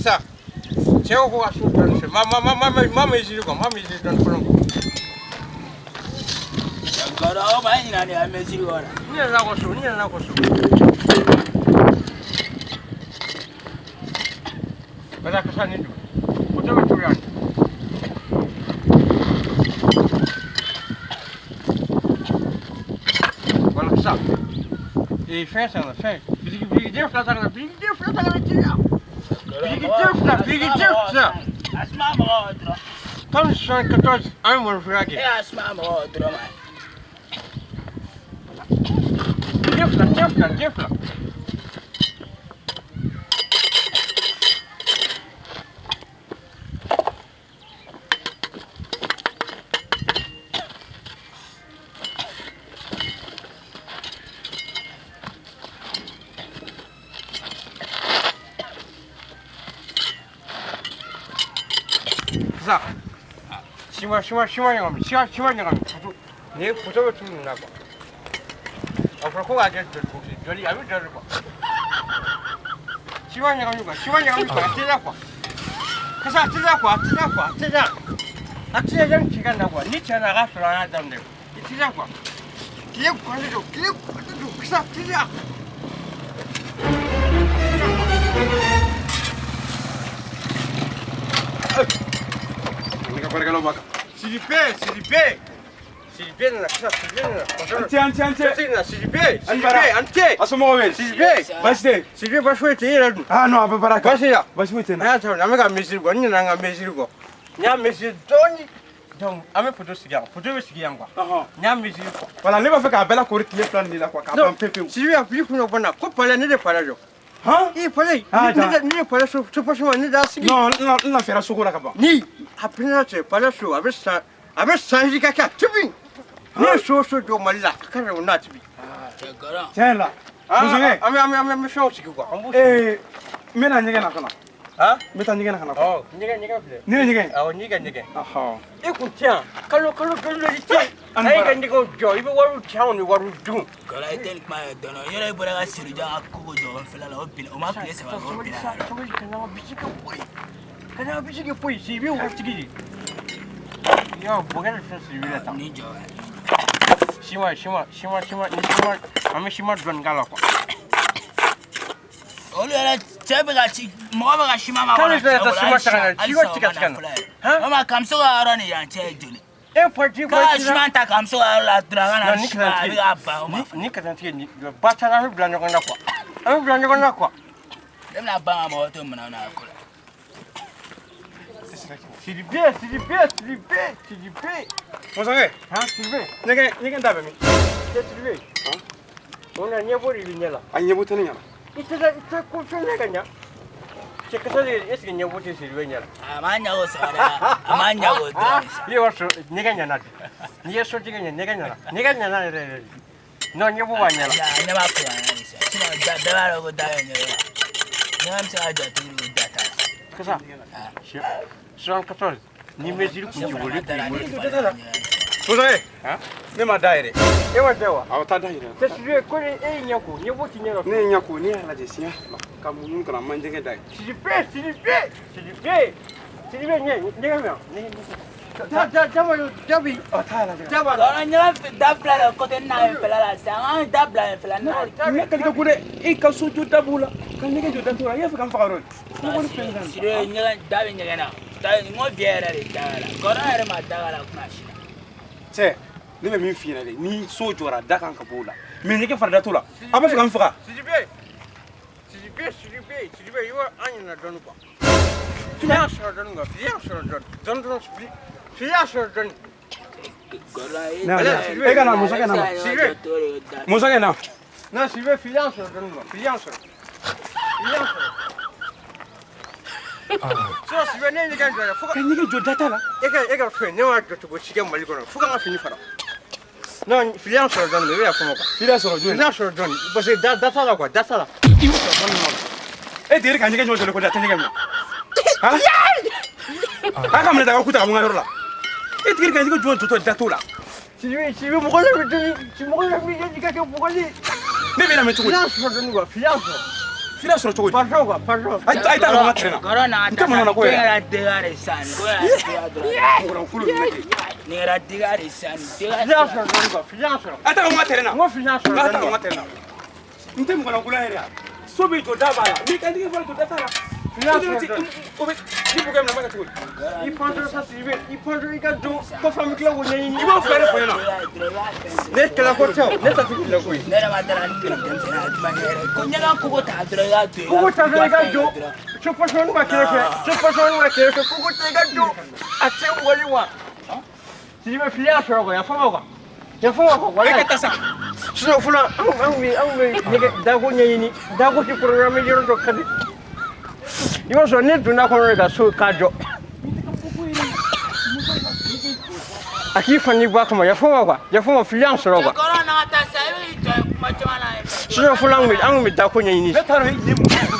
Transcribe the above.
Kisa. Cɛ ko ka so dɔɔni fɛ. Ma ma ma ma ma mesure quoi, ma mesure dɔɔni fɔlɔ quoi. Gɔdɔ o ma ɲina de a mesure kɔ la. N yɛrɛ la kɔ so, n yɛrɛ la kɔ so. Bala kasa nin don. O tɛ bɛ cogoya di? Wala kasa. Ee fɛn san na fɛn. Biriki birikiden fila ta ka na birikiden fila ta ka na teliya. Birikiden fila birikiden fila. A suma mɔgɔw dɔrɔn. Kalo 74 an ye mɔnifila kɛ. E y'a suma mɔgɔw dɔrɔn ma. Den fila den fila den fila. Sisan siman siman siman ɲagami siman siman ɲagami puto nin ye puto bɛ tulu nin na quoi a fɔra ko k'a kɛ joli ko joli a bɛ joli quoi siman ɲagami quoi siman ɲagami quoi a teliya quoi kasa a teliya quoi a teliya quoi a teliya a teliya yanni cɛ ka na quoi ni cɛ na a ka sɔrɔ an y'a daminɛ i teliya quoi tile guwanen don tile guwanen don kasa teliya. Ne ka baarakɛlaw b'a kan. Sidibe Sidibe Sidibe nana sisan Sidibe nana. An ce an ce an ce. Sotigi nana Sidibe An bara. Sidibe an ce. A somɔgɔw bɛ yen? Sidibe Baasi tɛ yen? Sidibe baasi foyi tɛ e yɛrɛ dun. Ah non, a bɛ baara kan. Baasi ya. Baasi foyi tɛ n An na. y'a ta an bɛ ka mesure bɔ n nana an ka mesure bɔ n y'a mesure dɔɔni donc an bɛ photo sigi yan photo bɛ sigi yan quoi Ɔhɔn. n y'a mesure quoi. Voilà, ne b'a fɛ k'a bɛɛ lakori tile fila nin de la quoi, k'a ban pewu pewu. Sidibe a bi kun bɔ n na ko palais ne de palais jɔ. Han? I palais Ah, ne de ne de palais so so posima ne de y'a sigi. Non, n lafiyara soko la ka ban. Ni a pɛrɛnna cɛ palais so a bɛ san a bɛ san yirika kɛ a tibi ne ye so o so jɔ Mali la a ka o n'a tibi. Cɛ gɔdɔ. Tiɲɛ yɛrɛ la. Mɔzɔnkɛ. An bɛ an bɛ an bɛ fɛnw sigi quoi an b'u sigi. Ee, n bɛ na ɲɛgɛn na ka na. Han? N bɛ taa ɲɛgɛn na ka na. Ɔ ɲɛgɛn ɲɛgɛn filɛ. Ni ne ɲɛgɛn ye? Awɔ n'i ka ɲɛgɛn. Ɔhɔn. E kun tɛ yan kalo kalo joli joli tɛ yen. An A y'i ka bara. ɲɛgɛnw jɔ i bɛ wariw ci anw ni wariw dun. Gɔdɔ e tɛ nin kuma yɛrɛ dɔn yɔrɔ e bɔra ka Seydou ka koko jɔ n fila la o binna o ma tile saba kɛ o Sabali binna sa yɔrɔ. sabali ka na bisi kɛ poyi. Ka na bisi kɛ poyi Sidibe ye waritigi de ye. Yɔ bɔgɛ de filɛ Sidibe la tan. Ni jɔ. Siman siman siman siman ni siman an bɛ siman dɔɔni k'a la quoi. Olu yɛrɛ cɛ bɛ ka ci mɔgɔ bɛ ka siman ma K'ale fɛnɛ taa siman ta ka na, siman tigɛ tigɛ na. Han? O ma kamuso ka yɔrɔ ni yan cɛ ye joli. E pɔti K'a ka siman ta kamuso ka yɔrɔ la dɔrɔn a ka na ni siman a bɛ k'a ban o ma. Ni katantigi ni ba taara an bɛ bila ɲɔgɔn na quoi. An bɛ bila ɲɔgɔn na quoi. Ne bɛna ban ka mɔgɔ to minɛnw na ko la. Sidibe Sidibe Sidibe Sidibe. Mɔzɔnkɛ, Han Sidibe. ɲɛgɛn ɲɛgɛn da bɛ min? Cɛ Sidibe. O na ɲɛbɔ de b'i ɲɛ la. A ɲɛbɔ tɛ ne ɲɛ la. I tɛ i tɛ ko fɛn kɛ ka ɲa. Cɛ kasa de est ce que ɲɛbɔ tɛ Sidibe ɲɛ la? A ma ɲɛ o saba dɛ a ma ɲɛ o dɔrɔn. I ye wari sɔrɔ ɲɛgɛn ɲɛna de. N'i ye sotigi ɲɛ ɲɛgɛn ɲɛna. Ɲɛgɛn ɲɛna yɛrɛ yɛrɛ de. Non ɲɛbɔ b'a ɲɛ la. A ɲɛ b'a kun na de sa sinon da bɛɛ b'a dɔn ko da bɛ ɲɛgɛn na. Ɲɛgɛn bɛ se ka jɔ cogo di ko da t'a la. Kasa. 74 ni mesure kun t'i bolo i kun b'i bolo. Mɔzɔnkɛ, Han? ne ma da yɛrɛ. E ma da wa? Awɔ, taa da yɛrɛ. Cɛ Sidibe ko ni e y'i ɲɛ ko ɲɛbɔ t'i ɲɛ la. Ne ye ɲɛ ko, ne y'a lajɛ siɲɛ fila ka munumunu ka na n ma ɲɛgɛn da ye. Sidibe Sidibe Sidibe Sidibe ɲɛ ɲɛgɛn bɛ yan. Da da da da bi. Ɔ, taa lajɛ. Da b'a la. Gɔdɔ ɲɛgɛn da fila de côté n'a ye fila la sisan an ka da bila yen fila n'a ye. Ne ka di ka ko dɛ, e ka so jɔ da b'o la, ka ɲɛgɛn jɔ da t'o la, i y'a fɛ ka n faga yɔrɔ de. Ne kɔni fɛn kan. Sidibe ɲɛgɛn da bɛ ɲɛgɛn na. Da n ko vieux yɛrɛ de da la. Gɔdɔ yɛrɛ ma da la kuma si la. Cɛ, ne bɛ min f'i ɲɛna dɛ, ni so jɔra da kan ka b'o la, mais ɲɛgɛn fara da t'o la, a b'a fɛ ka n faga. Sidibe Sidibe Sidibe Sidibe i b'a an ɲinɛ dɔɔni quoi. Fili y'a sɔrɔ dɔɔni quoi fili y'a sɔrɔ dɔɔni dɔɔni dɔrɔn fili fili y'a sɔrɔ dɔɔni. Gɔdɔ e Na, na, e ka na, Mɔzɔnkɛ na ma. Sidibe. Mɔzɔnkɛ na. Non Sidibe fili y'a sɔrɔ dɔɔni quoi fili y'a sɔrɔ. Fili y'a sɔrɔ. Sinon Sidibe ne ye ɲɛgɛn jɔ dɛ fo ka Ka ɲɛgɛn jɔ da t'a la. e ka fɛn ne m'a jɔ cogo si kɛ Mali kɔnɔ fo ka n ka fini fara. Non fili y'a sɔrɔ dɔɔni i bɛ yafa n ma quoi. Fili y'a sɔrɔ Fili jumɛn? y'a sɔrɔ dɔɔni parce que da da t'a la quoi da t'a la. E degere ka ɲɛgɛn jɔ jɔlen ko da tɛ ɲɛgɛn minɛ. Han? A ka minɛ ta ka ku ta ka bɔ n ka yɔrɔ la. E degere ka ɲɛgɛn jɔ jɔtɔ da t'o la. Sidibe Sidibe mɔgɔ de bɛ dɔɔni mɔgɔ de bɛ i ka kɛ bugɔli. Ne bɛ lamɛn cogo Fili di? y'a sɔrɔ dɔɔni quoi fili y'a sɔrɔ. Fila sɔrɔ cogo di? Pardon quoi, pardon. A ye taa ka bɔ n ka terrain na. Kɔrɔ na N tɛ manamana ko nin yɛrɛ. kɛra dégâts de sisan nin ko kɛra dégâts dɔrɔn. Mɔgɔlankolon ninnu kɛ. Nin kɛra dégâts de sisan nin dégâts. Fila sɔrɔ dɔɔni quoi, fila sɔrɔ. A ye taa ka bɔ n ka terrain na. N ko fila sɔrɔ N ka taa dɔɔni ka bɔ n quoi. ka terrain na. N tɛ mɔgɔlankolon yɛrɛ yan. So bɛ jɔ da b'a la. N'i ka n'i fɔra jɔ da t'a la. Fila sɔrɔ dɔɔni. O bɛ ni bokɛ minɛ n b'a kɛ cogo di? I pantɔ sa Sidibe, i pantɔ i ka don kɔfɛ an bɛ tila k'o ɲɛɲini. I b'o fila de fɔ n ɲɛna. Ne kɛlɛ ko tɛ o, ne ta tɛ kɛlɛ ko ye. Ne yɛrɛ ma dara ni kɛlɛ denmisɛnninya jumɛn yɛrɛ ko ɲɛgɛn kogo ta dɔrɔn i k'a to yen. Kogo ta dɔrɔn i ka jɔ. So pɔsɔni b'a kɛrɛfɛ, so pɔsɔni b'a kɛrɛfɛ, kogo ta i ka jɔ. A tɛ wali wa. Sidibe fili y'a sɔrɔ quoi, yafa ma quoi. Yafa ma quoi, E walayi. ka taa sa. Sinon fɔlɔ anw bɛ ɲɛgɛn dako ɲɛɲini, dako ti programme yɔrɔ dɔ ka di. I b'a sɔrɔ ne donna kɔnɔ de ka so k'a jɔ. A k'i fa n'i ba kama, yafa ma quoi, yafa ma fili y'an sɔrɔ quoi. Kɔrɔ na ka taa sa i bɛ jɔ kuma caman na. Sinon fɔlɔ an kun bɛ dako ɲɛɲini. Ne t'a dɔn i ye mun.